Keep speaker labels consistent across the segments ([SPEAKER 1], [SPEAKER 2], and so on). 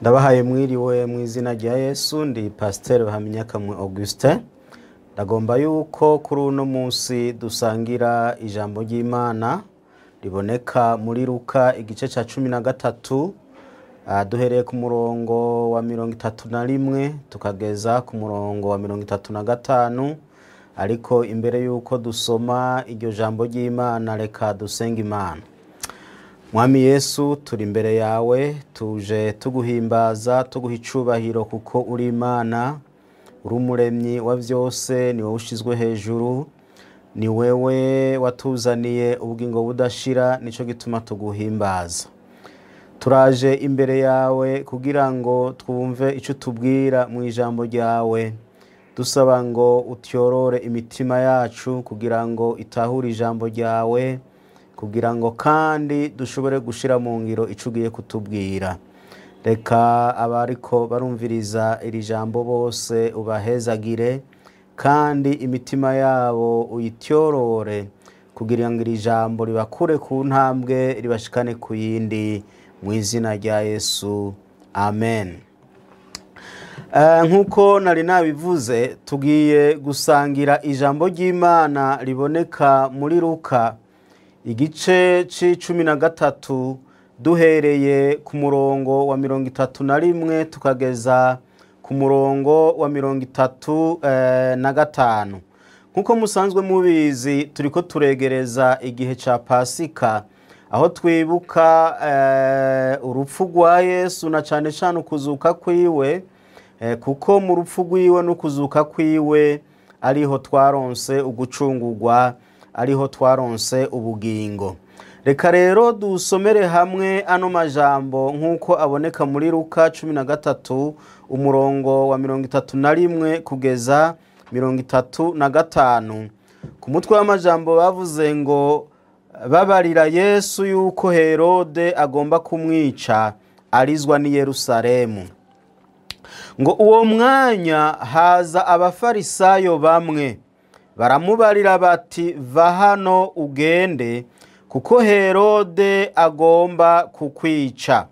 [SPEAKER 1] Ndabahaye mwiriwe mu izina rya Yesu. Ndi Pasiteri Bahaminyakamwe Augustin. Ndagomba yuko kuri uno munsi dusangira ijambo ry'Imana riboneka muri Luka igice ca 13, duhereye ku murongo wa 31 tukageza ku murongo wa 35. Ariko imbere yuko dusoma iryo jambo ry'Imana, reka dusenga Imana. Mwami Yesu, turi imbere yawe, tuje tuguhimbaza, tuguha icubahiro kuko uri Imana, uri umuremyi wa vyose, ni wowe ushizwe hejuru, ni wewe watuzaniye ubugingo budashira, nico gituma tuguhimbaza. Turaje imbere yawe kugira ngo twumve ico tubwira mu ijambo ryawe, dusaba ngo utyorore imitima yacu kugira ngo itahure ijambo ryawe, kugira ngo kandi dushobore gushira mu ngiro ico ugiye kutubwira. Reka abariko barumviriza iri jambo bose ubahezagire, kandi imitima yabo uyityorore kugira ngo iri jambo ribakure ku ntambwe ribashikane ku yindi, mu izina rya Yesu, amen. Nk'uko nari nabivuze, tugiye gusangira ijambo ry'Imana riboneka muri Luka igice c'13, duhereye ku murongo wa 31 tukageza ku murongo wa 35. Nk'uko musanzwe mubizi, turiko turegereza igihe ca Pasika, aho twibuka urupfu rwa Yesu na cane cane ukuzuka kwiwe, kuko mu rupfu rwiwe n'ukuzuka kwiwe ariho twaronse ugucungurwa, ariho twaronse ubugingo. Reka rero dusomere hamwe ano majambo nk'uko aboneka muri Luka 13 umurongo wa 31 kugeza 35. Ku mutwe w'amajambo bavuze ngo babarira Yesu yuko Herode agomba kumwica, arizwa ni Yerusalemu. Ngo uwo mwanya haza abafarisayo bamwe baramubarira bati, va hano ugende, kuko Herode agomba kukwica.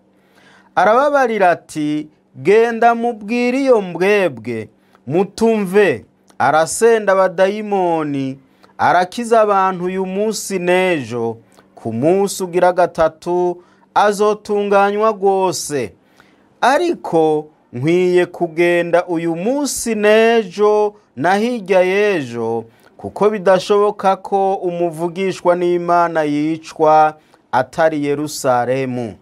[SPEAKER 1] Arababarira ati, genda mubwire iyo mbwebwe mutumve, arasenda abadayimoni, arakiza abantu uyu munsi n'ejo, ku munsi ugira gatatu azotunganywa rwose. Ariko nkwiye kugenda uyu munsi n'ejo na hirya y'ejo, kuko bidashoboka ko umuvugishwa n'Imana yicwa atari Yerusalemu.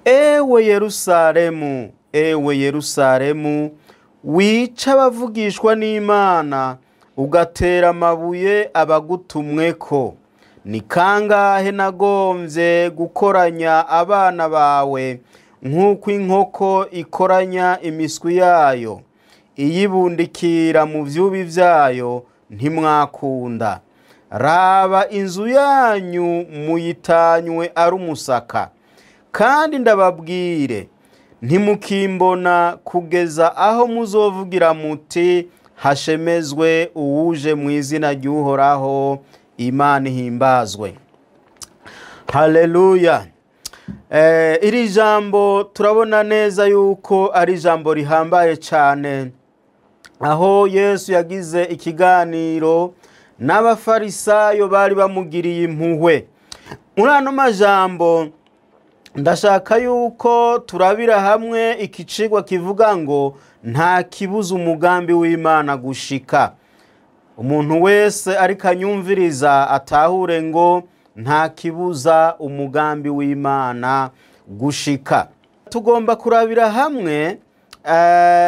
[SPEAKER 1] Ewe Yerusalemu, ewe Yerusalemu, wica abavugishwa n'Imana, ugatera amabuye abagutumweko. Ni kangahe nagomvye gukoranya abana bawe nk'uko inkoko ikoranya imiswi yayo, iyibundikira mu vyubi vyayo, ntimwakunda. Raba inzu yanyu muyitanywe ari umusaka. Kandi ndababwire, ntimukimbona kugeza aho muzovugira muti, hashemezwe uwuje mu izina ry'Uhoraho, Imana ihimbazwe. Haleluya. Iri jambo turabona neza yuko ari jambo rihambaye cyane, aho Yesu yagize ikiganiro n'abafarisayo bari bamugiriye impuhwe. Muri ano majambo ndashaka yuko turabira hamwe ikicigwa kivuga ngo nta kibuza umugambi w'Imana gushika. Umuntu wese ariko anyumviriza atahure ngo nta kibuza umugambi w'Imana gushika. Tugomba kurabira hamwe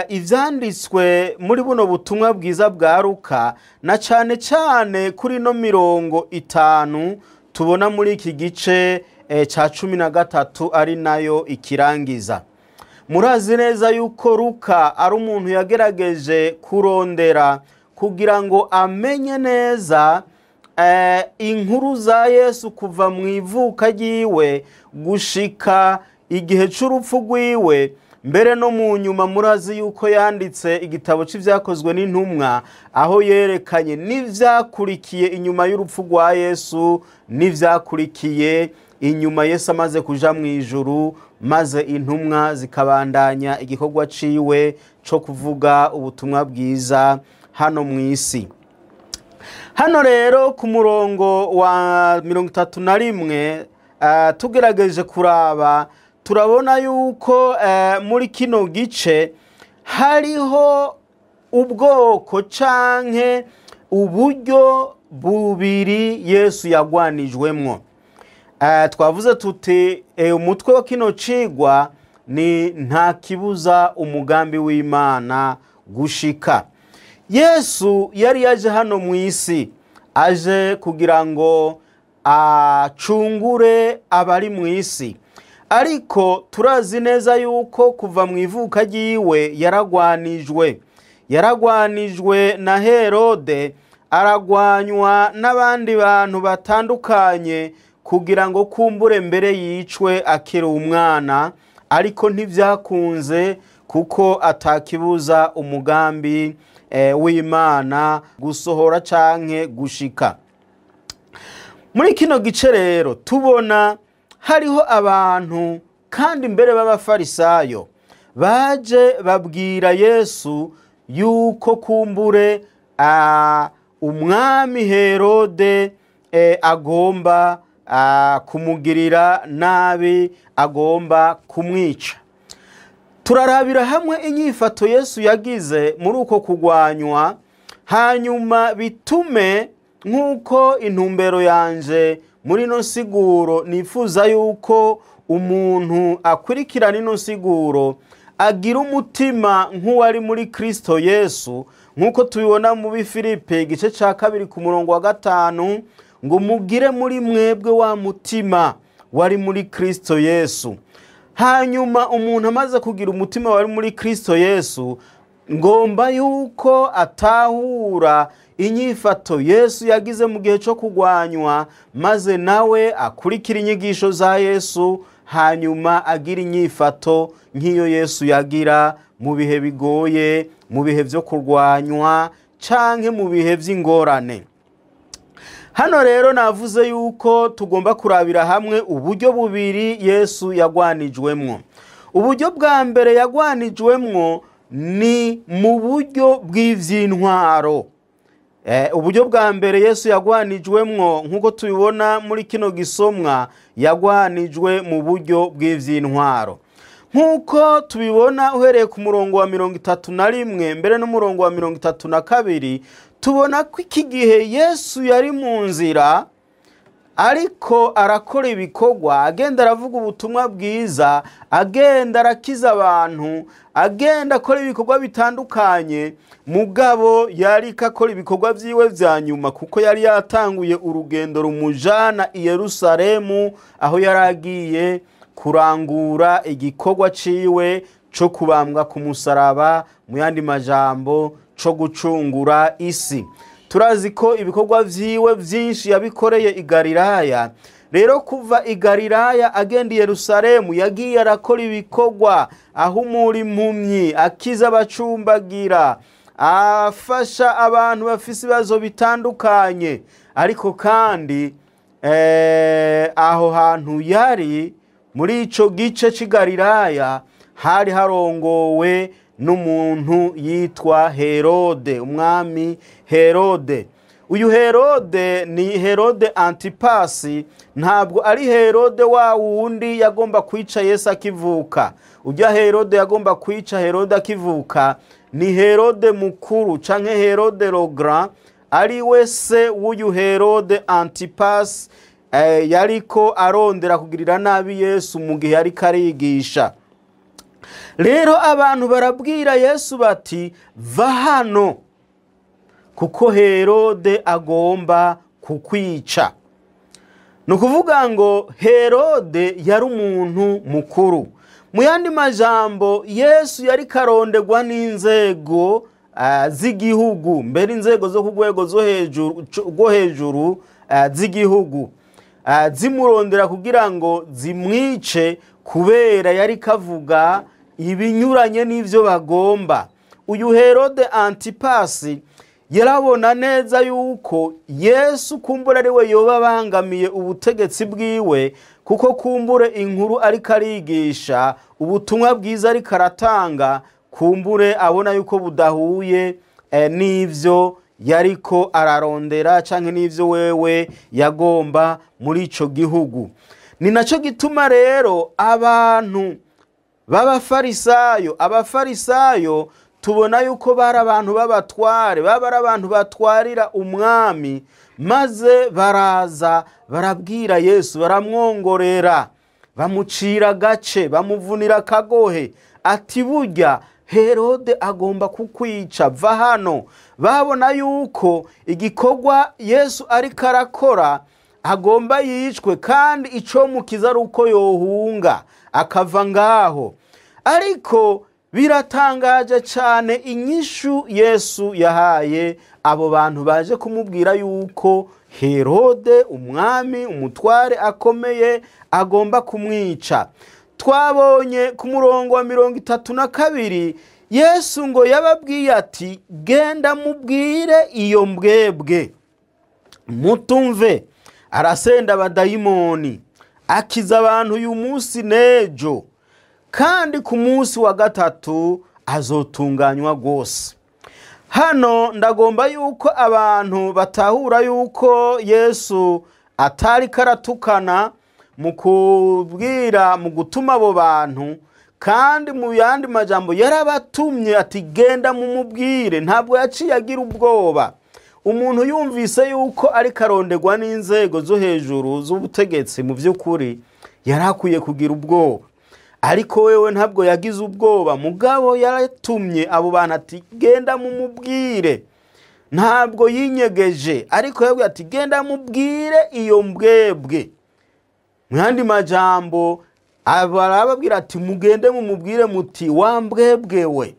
[SPEAKER 1] ivyanditswe muri buno butumwa bwiza bwa Luka, na cane cane kuri no mirongo 5 tubona muri iki gice ca 13 ari nayo ikirangiza. Murazi neza yuko Luka ari umuntu yagerageje kurondera kugira ngo amenye neza inkuru za Yesu kuva mu ivuka ryiwe gushika igihe c'urupfu rwiwe. Mbere no mu nyuma murazi yuko yanditse igitabo c'ivyakozwe n'intumwa, aho yerekanye n'ivyakurikiye inyuma y'urupfu rwa Yesu n'ivyakurikiye Inyuma Yesu amaze kuja mu ijuru, maze intumwa zikabandanya igikorwa ciwe co kuvuga ubutumwa bwiza hano mu isi. Hano rero ku murongo wa 31, tugerageje kuraba turabona yuko muri kino gice hariho ubwoko canke uburyo bubiri Yesu yagwanijwemwo. Twavuze tuti umutwe wa kino cigwa ni nta kibuza umugambi w'Imana gushika. Yesu yari yaje hano mu isi aje kugira ngo acungure abari mu isi, ariko turazi neza yuko kuva mu ivuka ryiwe yaragwanijwe na Herode, aragwanywa n'abandi bantu batandukanye kugira ngo kumbure mbere yicwe akiri umwana, ariko ntivyakunze kuko atakibuza umugambi w'Imana gusohora canke gushika. Muri kino gice rero tubona hariho abantu kandi mbere b'abafarisayo baje babwira Yesu yuko kumbure umwami Herode agomba kumugirira nabi, agomba kumwica. Turarabira hamwe inyifato Yesu yagize muri uko kugwanywa, hanyuma bitume nk'uko intumbero yanje muri ino nsiguro nifuza yuko umuntu akurikirana ino nsiguro agira umutima nk'uwari muri Kristo Yesu, nk'uko tubibona mu Bifilipi igice ca 2 ku murongo wa 5, ngo mugire muri mwebwe wa mutima wari muri Kristo Yesu. Hanyuma umuntu amaze kugira umutima wari muri Kristo Yesu, ngomba yuko atahura inyifato Yesu yagize mu gihe cyo kugwanywa, maze nawe akurikira inyigisho za Yesu, hanyuma agira inyifato nk'iyo Yesu yagira mu bihe bigoye, mu bihe byo kurwanywa canke mu bihe vy'ingorane. Hano rero navuze yuko tugomba kurabira hamwe uburyo bubiri Yesu yagwanijwemwo. Uburyo bwa mbere yagwanijwemwo ni mu buryo bw'ivyintwaro. Uburyo bwa mbere Yesu yagwanijwemwo nkuko tubibona muri kino gisomwa, yagwanijwe mu buryo bw'ivyintwaro. Nkuko tubibona uhereye ku murongo wa 31 mbere n'umurongo wa 32, tubona ko iki gihe Yesu yari mu nzira ariko arakora ibikorwa, agenda aravuga ubutumwa bwiza, agenda arakiza abantu, agenda akora ibikorwa bitandukanye. Mugabo yari akora ibikorwa vyiwe vya nyuma, kuko yari yatanguye urugendo rumujana i Yerusalemu, aho yaragiye kurangura igikorwa ciwe co kubambwa ku musaraba, mu yandi majambo co gucungura isi. Turazi ko ibikorwa vyiwe vyinshi yabikoreye i Galilaya. Rero kuva i Galilaya agenda i Yerusalemu, yagiye arakora ibikorwa, ahumura impumyi, akiza abacumbagira, afasha abantu bafise ibibazo bitandukanye. Ariko kandi aho hantu yari muri ico gice c'i Galilaya hari harongowe n'umuntu yitwa Herode, umwami Herode. Uyu Herode ni Herode Antipasi, ntabwo ari Herode wa wundi yagomba kwica Yesu akivuka. Ujya Herode yagomba kwica Herode akivuka ni Herode mukuru canke Herode le Grand, ari we se w'uyu Herode Antipasi, yariko arondera kugirira nabi Yesu mu gihe yariko arigisha. Rero abantu barabwira Yesu bati va hano kuko Herode agomba kukwica. Ni ukuvuga ngo Herode yari umuntu mukuru. Mu yandi majambo Yesu yari karondegwa n'inzego z'igihugu, mbere inzego zo ku rwego rwo hejuru z'igihugu, zimurondera kugira ngo zimwice kubera yari kavuga ibinyuranye n'ivyo bagomba. Uyu Herode Antipasi yarabona neza yuko Yesu kumbura ari we yoba abangamiye ubutegetsi bwiwe, Kuko kumbure inkuru ariko arigisha, ubutumwa bwiza ariko aratanga, kumbure abona yuko budahuye n'ivyo yariko ararondera canke n'ivyo wewe yagomba muri ico gihugu. Ni naco gituma rero abantu b'abafarisayo, abafarisayo tubona yuko bari abantu b'abatware, baba ari abantu batwarira umwami, maze baraza barabwira Yesu, baramwongorera, bamucira agace, bamuvunira akagohe, ati burya Herode agomba kukwica, va hano. Babona yuko igikorwa Yesu ariko arakora agomba yicwe, kandi ico mukiza ari uko yohunga akava ngaho. Ariko biratangaje cyane inyishu Yesu yahaye abo bantu baje kumubwira yuko Herode umwami umutware akomeye agomba kumwica. Twabonye ku murongo wa 32 Yesu ngo yababwiye ati genda mubwire iyo mbwebwe mutumve. Arasenda abadayimoni, akiza abantu uyu munsi n'ejo, kandi ku munsi wa gatatu azotunganywa rwose. Hano ndagomba yuko abantu batahura yuko Yesu atari karatukana mu kubwira, mu gutuma abo bantu, kandi mu yandi majambo yarabatumye ati genda mumubwire. Ntabwo yaciye agira ubwoba. Umuntu yumvise yuko ari karonderwa n'inzego zo hejuru z'ubutegetsi, mu by'ukuri yarakwiye kugira ubwoba, ariko wewe ntabwo yagize ubwoba. Mugabo yaratumye abo bantu ati genda mumubwire. Ntabwo yinyegeje, ariko yabwiye ati genda mubwire iyo mbwebwe. Mu yandi majambo arababwira ati mugende mumubwire muti wa mbwebwe we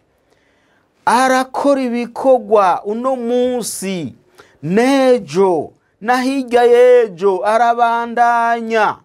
[SPEAKER 1] arakora ibikorwa uno munsi n'ejo na hirya y'ejo, arabandanya.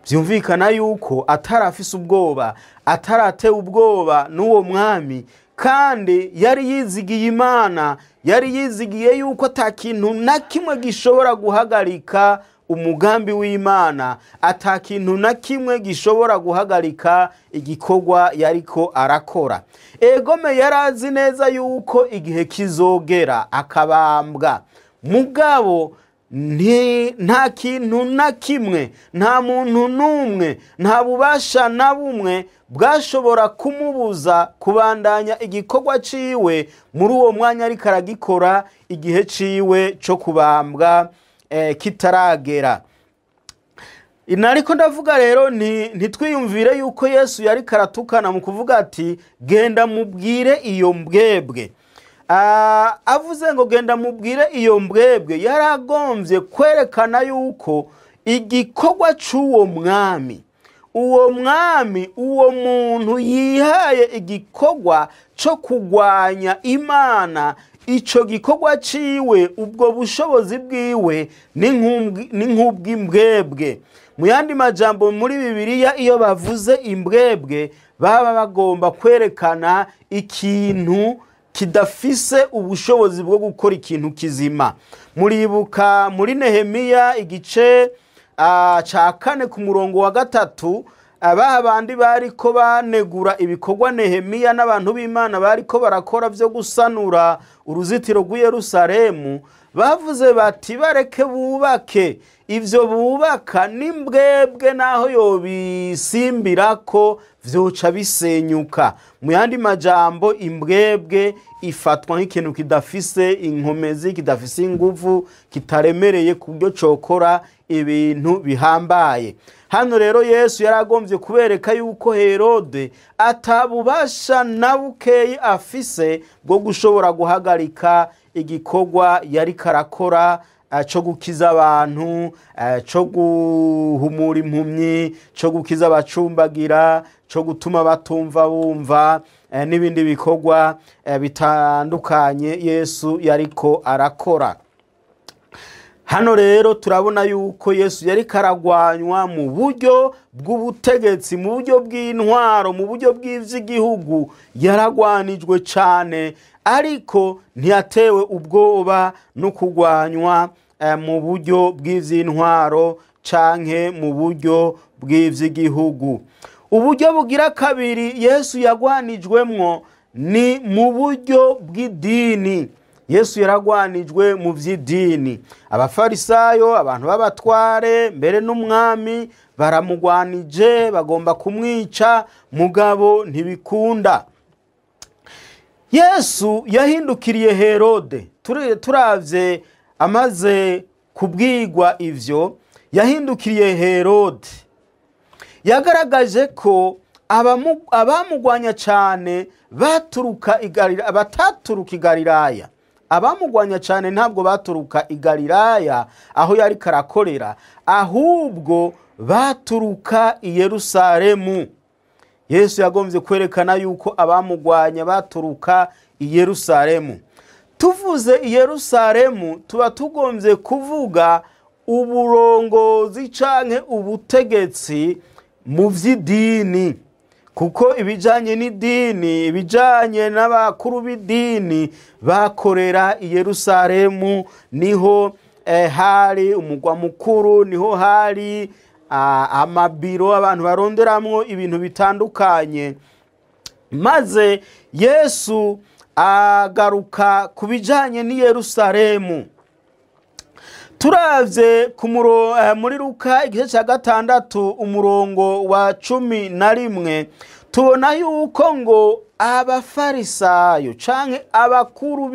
[SPEAKER 1] Byumvikana yuko atarafise ubwoba, ataratewe ubwoba n'uwo mwami, kandi yari yizigiye Imana, yari yizigiye yuko ata kintu na kimwe gishobora guhagarika umugambi w'Imana, ata kintu na kimwe gishobora guhagarika igikorwa yariko arakora. Egome yarazi neza yuko igihe kizogera akabambwa, mugabo nta kintu na kimwe, nta muntu n'umwe, nta bubasha na bumwe bwashobora kumubuza kubandanya igikorwa ciwe muri uwo mwanya ariko aragikora, igihe ciwe co kubambwa kitaragera. Nariko ndavuga rero ntitwiyumvire yuko Yesu yari karatukana mu kuvuga ati genda mubwire iyo mbwebwe. Avuze ngo genda mubwire iyo mbwebwe, yaragombye kwerekana yuko igikorwa c'uwo mwami, uwo mwami, uwo muntu yihaye igikorwa co kugwanya Imana, ico gikorwa ciwe, ubwo bushobozi bwiwe ni nk'ubw'imbwebwe. Mu yandi majambo muri Bibiliya iyo bavuze imbwebwe baba bagomba kwerekana ikintu kidafise ubushobozi bwo gukora ikintu kizima. Muribuka muri Nehemiya igice ca 4 ku murongo wa 3, aba bandi bariko banegura ibikorwa Nehemiya n'abantu b'Imana bariko barakora byo gusanura uruzitiro rw'i Yerusalemu, bavuze bati bareke bubake, ivyo bubaka n'imbwebwe naho yobisimbirako vyoca bisenyuka. Mu yandi majambo imbwebwe ifatwa nk'ikintu kidafise inkomezi, kidafise inguvu, kitaremereye ku buryo cokora ibintu bihambaye. Hano rero Yesu yaragombye kubereka yuko Herode atabubasha na bukeyi afise bwo gushobora guhagarika igikorwa yari karakora cyo gukiza abantu, cyo guhumura impumyi, cyo gukiza abacumbagira, cyo gutuma batumva bumva, n'ibindi bikorwa bitandukanye Yesu yariko arakora. Hano rero turabona yuko Yesu yari karagwanywa mu buryo bw'ubutegetsi, mu buryo bw'intwaro, mu buryo bw'ivy'igihugu, yaragwanijwe cane, ariko ntiyatewe ubwoba no kugwanywa mu buryo bw'ivy'intwaro canke mu buryo bw'ivy'igihugu. Uburyo bugira kabiri Yesu yagwanijwemwo ni mu buryo bw'idini. Yesu yaragwanijwe mu vy'idini. Abafarisayo, abantu b'abatware, mbere n'umwami baramugwanije, bagomba kumwica, mugabo ntibikunda. Yesu yahindukiriye Herode. Turavye amaze kubwirwa ivyo, yahindukiriye Herode. Yagaragaje ko abamugwanya cyane baturuka i Galilaya, bataturuka i Galilaya. Abamugwanya cyane ntabwo baturuka i Galilaya aho yari karakorera, ahubwo baturuka i Yerusalemu. Yesu yagombye kwerekana yuko abamugwanya baturuka i Yerusalemu. Tuvuze i Yerusalemu tuba tugombye kuvuga uburongozi canke ubutegetsi mu vy'idini, kuko ibijanye n'idini, ibijanye n'abakuru b'idini bakorera i Yerusalemu. Niho hari umugwa mukuru, niho hari amabiro abantu baronderamwo ibintu bitandukanye. Maze Yesu agaruka ku bijanye n'i Yerusalemu. Turavye muri Luka igice cya 6 umurongo wa 11, tubona yuko ngo abafarisayo canke abakuru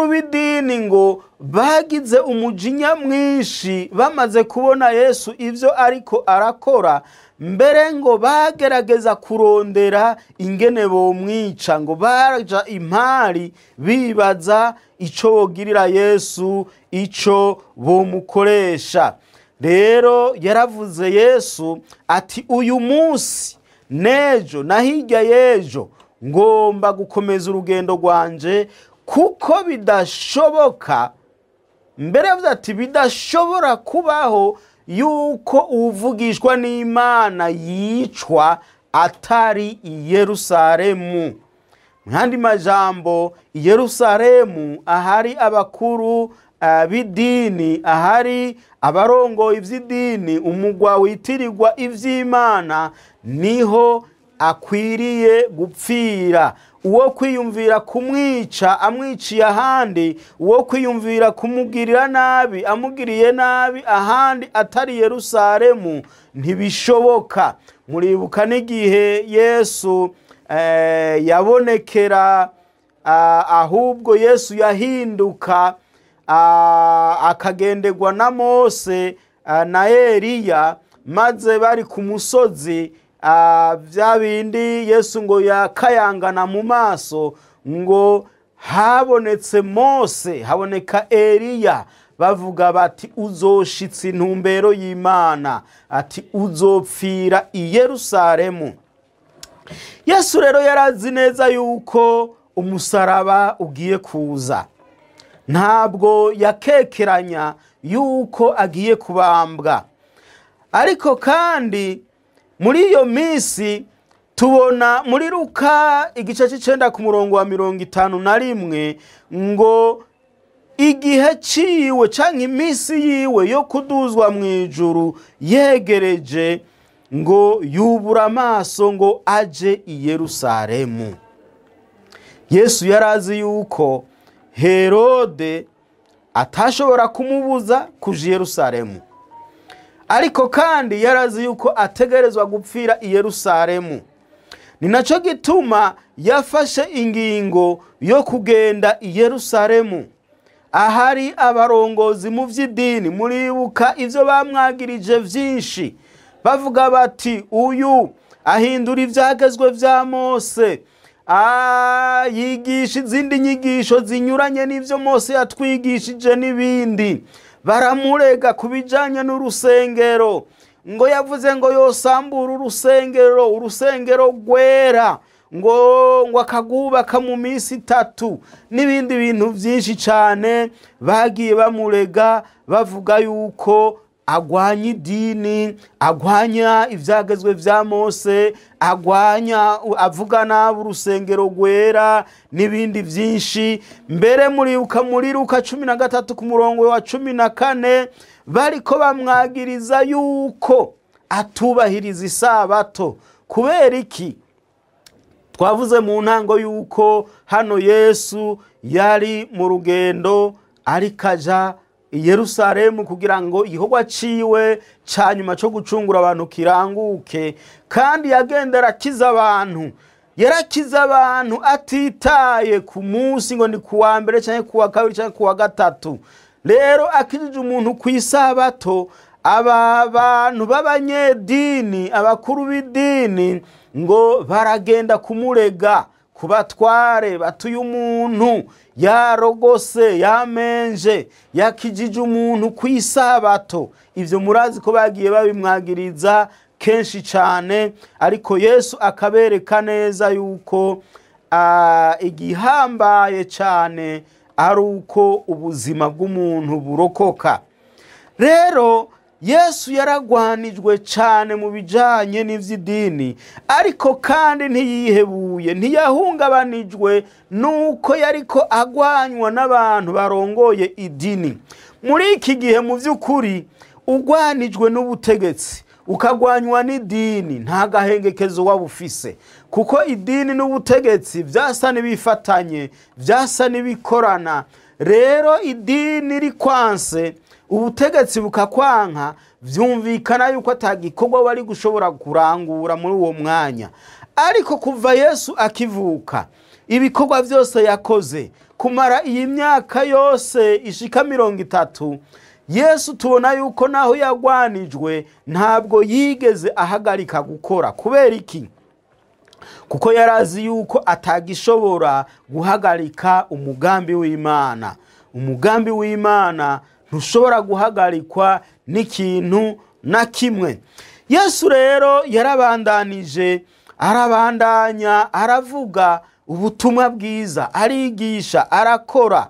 [SPEAKER 1] b'idini ngo bagize umujinya mwinshi bamaze kubona Yesu ivyo ariko arakora, mbere ngo bagerageza kurondera ingene bomwica, ngo baja impari bibaza ico bogirira Yesu, ico bomukoresha. Rero yaravuze Yesu ati uyu munsi nejo na hirya y'ejo ngomba gukomeza urugendo rwanje, kuko bidashoboka. Mbere yavuze ati bidashobora kubaho yuko uvugishwa n'Imana yicwa atari i Yerusalemu. Mu majambo, i Yerusalemu ahari abakuru b'idini, ahari abarongo ivy'idini, umugwa witirirwa ivy'Imana, niho akwiriye gupfira. Uwo kwiyumvira kumwica amwiciye ahandi, uwo kwiyumvira kumugirira nabi amugiriye nabi ahandi atari Yerusalemu, ntibishoboka. Muribuka n'igihe Yesu yabonekera, ahubwo Yesu yahinduka akagenderwa na Mose na Eliya, maze bari ku musozi, vya bindi Yesu ngo yakayangana mu maso, ngo habonetse Mose, haboneka Eliya, bavuga bati uzoshitsa intumbero y'Imana, ati uzopfira i Yerusalemu. Yesu rero yarazi neza yuko umusaraba ugiye kuza. Ntabwo yakekeranya yuko agiye kubambwa. Ariko kandi muri iyo minsi tubona muri Luka igice c'icenda ku murongo wa 51 ngo igihe ciwe canke iminsi yiwe yo kuduzwa mu ijuru yegereje, ngo yubura amaso ngo aje i Yerusalemu. Yesu yarazi yuko Herode atashobora kumubuza kuja i Yerusalemu, ariko kandi yarazi yuko ategerezwa gupfira i Yerusalemu. Ni naco gituma yafashe ingingo yo kugenda i Yerusalemu ahari abarongozi mu vy'idini. Muribuka ivyo bamwagirije vyinshi, bavuga bati uyu ahindura ivyagezwe vya Mose, yigisha izindi nyigisho zinyuranye n'ivyo Mose yatwigishije n'ibindi. Baramurega kubijanye n'urusengero, ngo yavuze ngo yosambura urusengero rwera, ngo akagubaka mu minsi 3 n'ibindi bintu vyinshi cane. Bagiye bamurega bavuga yuko agwanya idini, agwanya ivyagezwe vya Mose, agwanya avuga nabi urusengero rwera n'ibindi vyinshi. Mbere muribuka muri Luka 13 ku murongo wa 14 bariko bamwagiriza yuko atubahiriza isabato. Kubera iki? Twavuze mu ntango yuko hano Yesu yari mu rugendo arikaja i Yerusalemu kugira ngo igikorwa ciwe ca nyuma co gucungura abantu kiranguke, kandi yagenda arakiza abantu. Yarakiza abantu atitaye ku munsi ngo ni kuwa mbere canke kuwa kabiri canke kuwa gatatu. Rero akijije umuntu kw'isabato, aba bantu b'abanyedini, abakuru b'idini ngo baragenda kumurega kubatware batuye umuntu yarogose, yamenje, yakijije umuntu kw'isabato. Ivyo murazi ko bagiye babimwagiriza kenshi cane, ariko Yesu akabereka neza yuko igihambaye cane ari uko ubuzima bw'umuntu burokoka. Rero Yesu yaragwanijwe cane mu bijanye n'ivy'idini, ariko kandi ntiyihebuye, ntiyahungabanijwe nuko yariko agwanywa n'abantu barongoye idini. Muri iki gihe mu vy'ukuri ugwanijwe n'ubutegetsi, ukagwanywa n'idini, nta gahengekezo waba ufise, kuko idini n'ubutegetsi vyasa n'ibifatanye, vyasa n'ibikorana. Rero idini rikwanse, ubutegetsi bukakwanka, vyumvikana yuko atagikorwa wari gushobora kurangura muri uwo mwanya. Ariko kuva Yesu akivuka, ibikorwa vyose yakoze kumara iyi myaka yose ishika 30, Yesu tubona yuko naho yagwanijwe ntabwo yigeze ahagarika gukora. Kubera iki? Kuko yarazi yuko atagishobora guhagarika umugambi w'Imana. Umugambi w'Imana ntushobora guhagarikwa n'ikintu na kimwe. Yesu rero yarabandanije, arabandanya, aravuga ubutumwa bwiza, arigisha, arakora.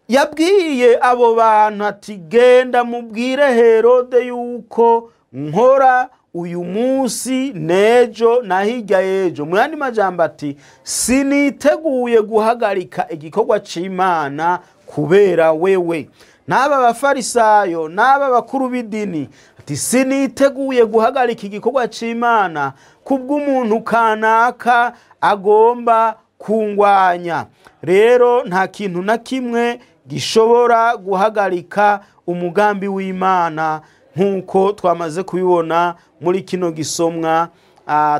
[SPEAKER 1] Yabwiye abo bantu ati genda mubwire Herode yuko nkora uyu munsi nejo na hirya y'ejo. Mu yandi majambo ati siniteguye guhagarika igikorwa c'Imana kubera wewe. N'aba bafarisayo n'aba bakuru b'idini ati siniteguye guhagarika igikorwa c'Imana kubw'umuntu kanaka agomba kungwanya. Rero nta kintu na kimwe gishobora guhagarika umugambi w'Imana nkuko twamaze kubibona muri kino gisomwa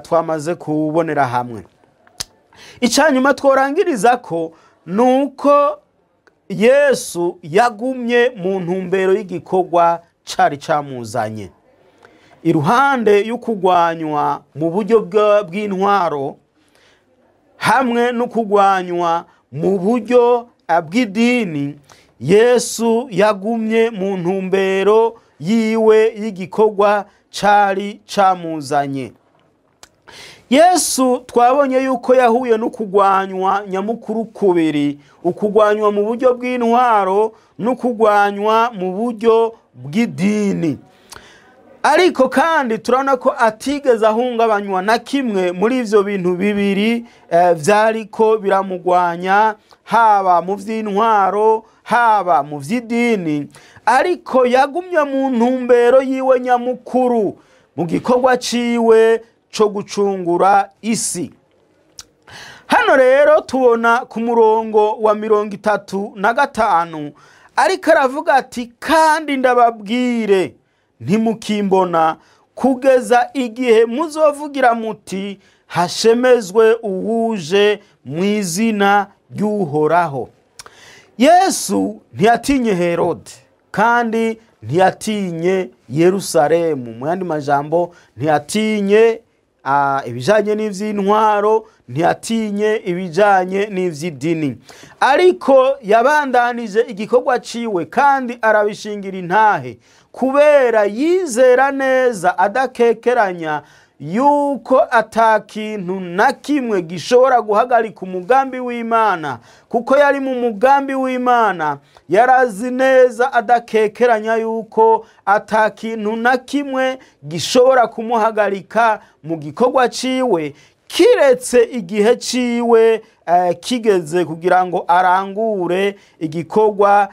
[SPEAKER 1] twamaze kubonera hamwe. Icanyuma tworangiriza ko nuko Yesu yagumye mu ntumbero y'igikorwa cari camuzanye. Iruhande y'ukugwanywa mu buryo bw'intwaro hamwe no kugwanywa mu buryo bw'idini, Yesu yagumye mu ntumbero yiwe y'igikorwa cari camuzanye. Yesu twabonye yuko yahuye no kugwanywa nyamukuru kubiri, ukugwanywa mu buryo bw'intwaro no kugwanywa mu buryo bw'idini. Ariko kandi turabona ko atigeze ahungabanywa na kimwe muri ivyo bintu bibiri vyariko biramugwanya, haba mu vy'intwaro haba mu vy'idini. Ariko yagumye mu ntumbero yiwe nyamukuru mu gikorwa ciwe co gucungura isi. Hano rero tubona ku murongo wa 35 ariko aravuga ati kandi ndababwire ntimukimbona kugeza igihe muzovugira muti hashemezwe uwuje mu izina ry'Uhoraho. Yesu ntiyatinye Herode kandi ntiyatinye Yerusalemu. Mu yandi majambo ntiyatinye ibijanye n'ivy'intwaro, ntiyatinye ibijanye n'ivy'idini, ariko yabandanije igikorwa ciwe kandi arabishingira intahe, kubera yizera neza adakekeranya yuko atakintu na kimwe gishobora guhagarika umugambi w'Imana, kuko yari mu mugambi w'Imana. Yarazi neza adakekeranya yuko atakintu na kimwe gishobora kumuhagarika mu gikorwa ciwe, kiretse igihe ciwe kigeze kugira ngo arangure igikorwa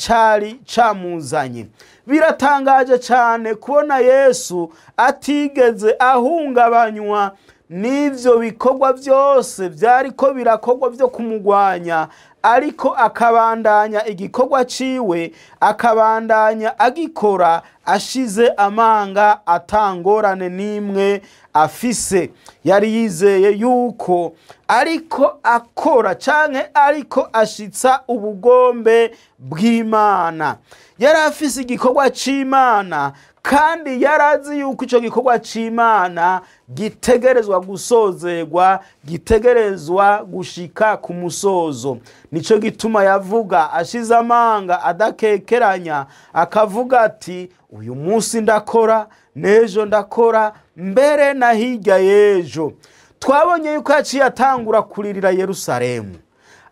[SPEAKER 1] cari camuzanye. Biratangaje cyane kubona Yesu atigeze ahungabanywa n'ivyo bikorwa byose byariko birakorwa byo kumugwanya, ariko akabandanya igikorwa ciwe, akabandanya agikora ashize amanga, atangorane n'imwe afise. Yari yizeye yuko ariko akora canke ariko ashitsa ubugombe bw'Imana. Yari afise igikorwa c'Imana, kandi yarazi yuko ico gikorwa c'Imana gitegerezwa gusozerwa, gitegerezwa gushika ku musozo. Nico gituma yavuga ashize amanga adakekeranya, akavuga ati uyu munsi ndakora, n'ejo ndakora, mbere na hirya y'ejo. Twabonye yuko yaciye atangura kuririra Yerusalemu,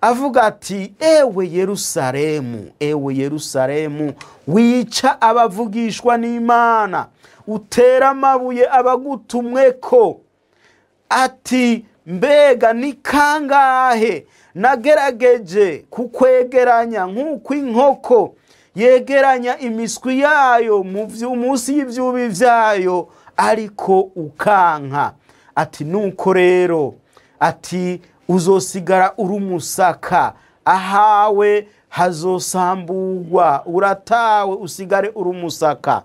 [SPEAKER 1] avuga ati ewe Yerusalemu, ewe Yerusalemu, wica abavugishwa n'Imana, utera amabuye abagutumweko. Ati mbega ni kangahe nagerageje kukwegeranya nk'uko inkoko yegeranya imiswi yayo munsi y'ivyubi vyayo, ariko ukanka. Ati nuko rero, ati uzosigara uri umusaka, ahawe hazosambugwa, uratawe usigare uri umusaka.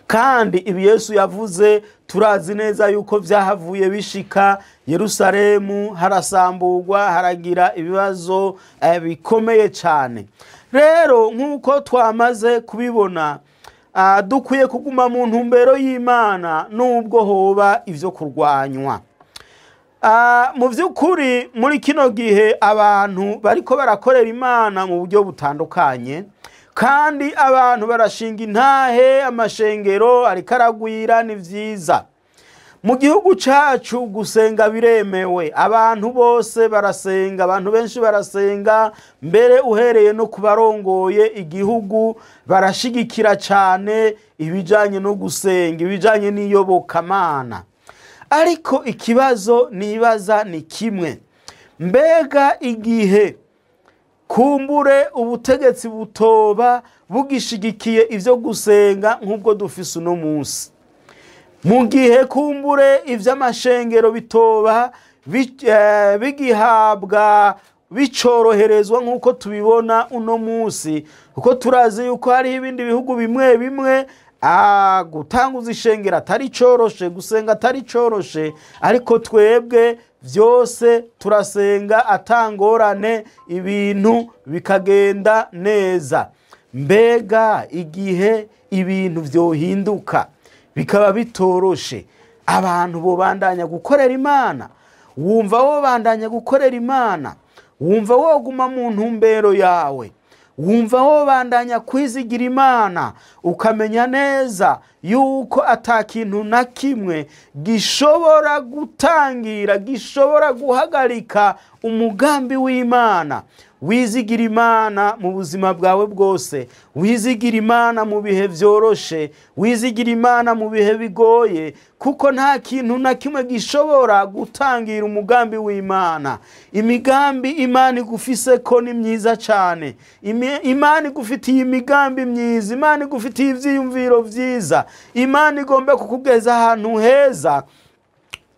[SPEAKER 1] Kandi ibi Yesu yavuze turazi neza yuko vyahavuye bishika. Yerusalemu harasambugwa, haragira ibibazo bikomeye cyane. Rero nk'uko twamaze kubibona, dukwiye kuguma mu ntumbero y'Imana nubwo hoba ivyo kurwanywa. Mu vy'ukuri muri kino gihe abantu bariko barakorera Imana mu buryo butandukanye, kandi abantu barashinga intahe, amashengero ariko aragwira, ni vyiza. Mu gihugu cacu gusenga biremewe, abantu bose barasenga, abantu benshi barasenga, mbere uhereye no kubarongoye igihugu barashigikira cyane ibijanye no gusenga, ibijanye n'iyobokamana. Ariko ikibazo nibaza ni kimwe: mbega igihe kumbure ubutegetsi butoba bugishigikiye ivyo gusenga nk'ubwo dufise uno munsi, mu gihe kumbure ivy'amashengero bitoba bigihabwa bicoroherezwa nk'uko tubibona uno munsi, kuko turazi yuko hariho ibindi bihugu bimwe bimwe gutanguza ishengero atari coroshe, gusenga atari coroshe, ariko twebwe vyose turasenga atangorane, ibintu bikagenda neza. Mbega igihe ibintu vyohinduka bikaba bitoroshe, abantu bobandanya gukorera Imana? Wumva wobandanya gukorera Imana? Wumva woguma mu ntumbero yawe? Wumva wobandanya kwizigira Imana, ukamenya neza yuko atakintu na kimwe gishobora gutangira, gishobora guhagarika umugambi w'Imana? Wizigira Imana mu buzima bwawe bwose, wizigira Imana mu bihe vyoroshe, wizigira Imana mu bihe bigoye, kuko nta kintu na kimwe gishobora gutangira umugambi w'Imana. Imigambi Imana igufise ko ni myiza cyane. Imana igufitiye imigambi myiza, Imana igufitiye ivyiyumviro vyiza, Imana igomba kukugeza ahantu heza.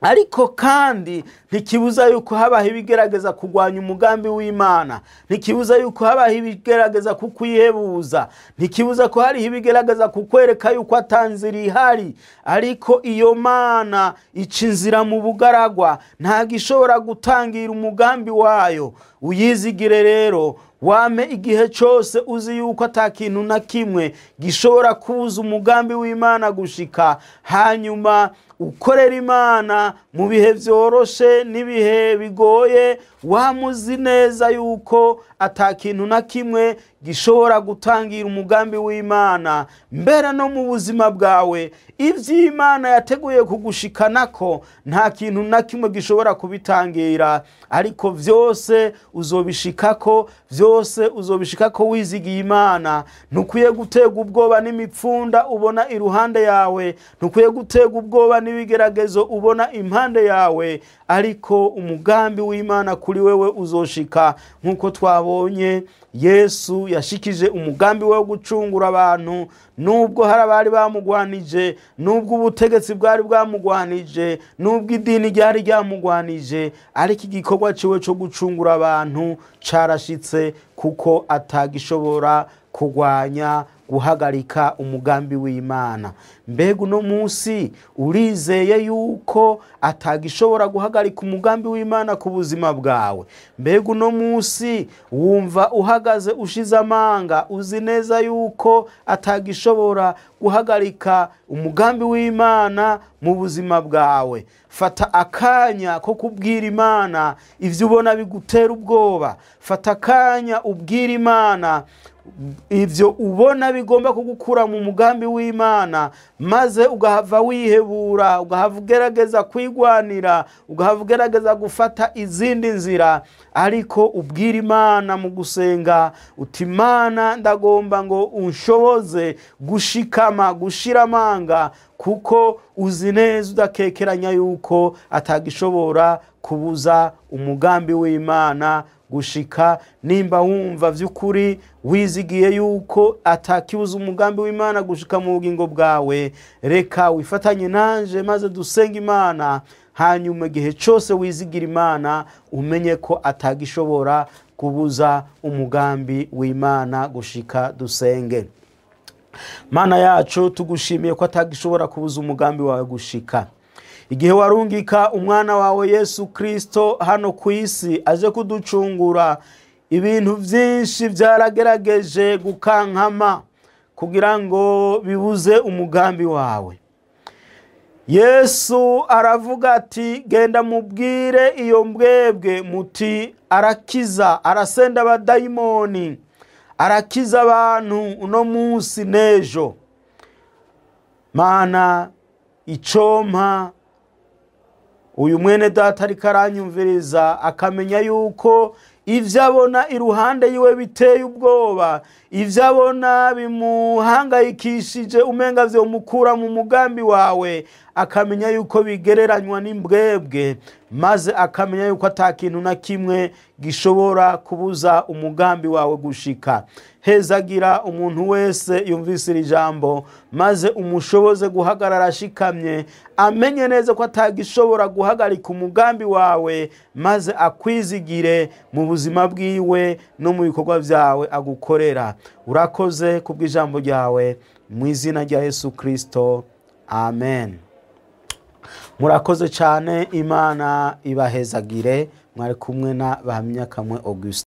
[SPEAKER 1] Ariko kandi ntikibuza yuko habaho ibigerageza kurwanya umugambi w'Imana, ntikibuza yuko habaho ibigerageza kukwihebuza, ntikibuza ko hariho ibigerageza kukwereka yuko atanzira ihari. Ariko iyo Mana ica inzira mu bugaragwa, ntabwo ishobora gutangira umugambi wayo. Uyizigire rero, wame igihe cyose uzi yuko atakintu na kimwe gishobora kubuza umugambi w'Imana gushika, hanyuma ukorera Imana mu bihe vyoroshe n'ibihe bigoye, wamuzi neza yuko atakintu na kimwe gishobora gutangira umugambi w'Imana mbere no mu buzima bwawe. Ivy'Imana yateguye kugushikanako nta kintu na kimwe gishobora kubitangira, ariko vyose uzobishikako, vyose uzobishikako wizigiye Imana. Ntukwiye guterwa ubwoba n'imipfunda ubona iruhande yawe, ntukwiye guterwa ubwoba n'ibigeragezo ubona impande yawe, ariko umugambi w'Imana kuri wewe uzoshika. Nk'uko twabonye Yesu yashikije umugambi we wo gucungura abantu, nubwo hari abari bamugwanije, nubwo ubutegetsi bwari bwamugwanije, nubwo idini ryari ryamugwanije, ariko igikorwa ciwe co gucungura abantu carashitse, kuko atagishobora kugwanya guhagarika umugambi w'Imana. Mbega uno munsi urizeye yuko atagishobora guhagarika umugambi w'Imana ku buzima bwawe? Mbega uno munsi wumva uhagaze ushize amanga, uzi neza yuko atagishobora guhagarika umugambi w'Imana mu buzima bwawe? Fata akanya ko kubwira Imana ivyo ubona bigutera ubwoba. Fata akanya ubwira Imana ivyo ubona bigomba kugukura mu mugambi w'Imana, maze ugahava wihebura, ugahava ugerageza kwigwanira, ugahava ugerageza gufata izindi nzira. Ariko ubwira Imana mu gusenga uti: Imana, ndagomba ngo unshoboze gushikama, gushira amanga, kuko uzi neza udakekeranya yuko atagishobora kubuza umugambi w'Imana gushika. Nimba wumva vy'ukuri wizigiye yuko atakibuza umugambi w'Imana gushika mu bugingo bwawe, reka wifatanye nanje maze dusenge Imana. Hanyuma igihe cose wizigira Imana umenye ko atagishobora kubuza umugambi w'Imana gushika. Dusenge. Mana yacu, tugushimiye ko atagishobora kubuza umugambi wawe gushika. Igihe warungika umwana wawe Yesu Kristo hano ku isi aje kuducungura, ibintu vyinshi vyaragerageje gukankama kugira ngo bibuze umugambi wawe. Yesu aravuga ati: genda mubwire iyo mbwebwe muti arakiza, arasenda abadayimoni, arakiza abantu uno munsi n'ejo. Mana, icompa uyu mwene data ariko aranyumviriza akamenya yuko ivyo abona iruhande yiwe biteye ubwoba, ivyo abona bimuhangayikishije umenga vyomukura mu mugambi wawe, akamenya yuko bigereranywa n'imbwebwe, maze akamenya yuko ata kintu na kimwe gishobora kubuza umugambi wawe gushika. Hezagira umuntu wese yumvise iri jambo, maze umushoboze guhagarara ashikamye, amenye neza ko atagishobora guhagarika umugambi wawe, maze akwizigire mu buzima bwiwe no mu bikorwa vyawe agukorera. Urakoze kubw'ijambo ryawe, mu izina rya Yesu Kristo, amen. Murakoze cyane, Imana ibahezagire. Mwari kumwe na Bahamyakamwe Augustin.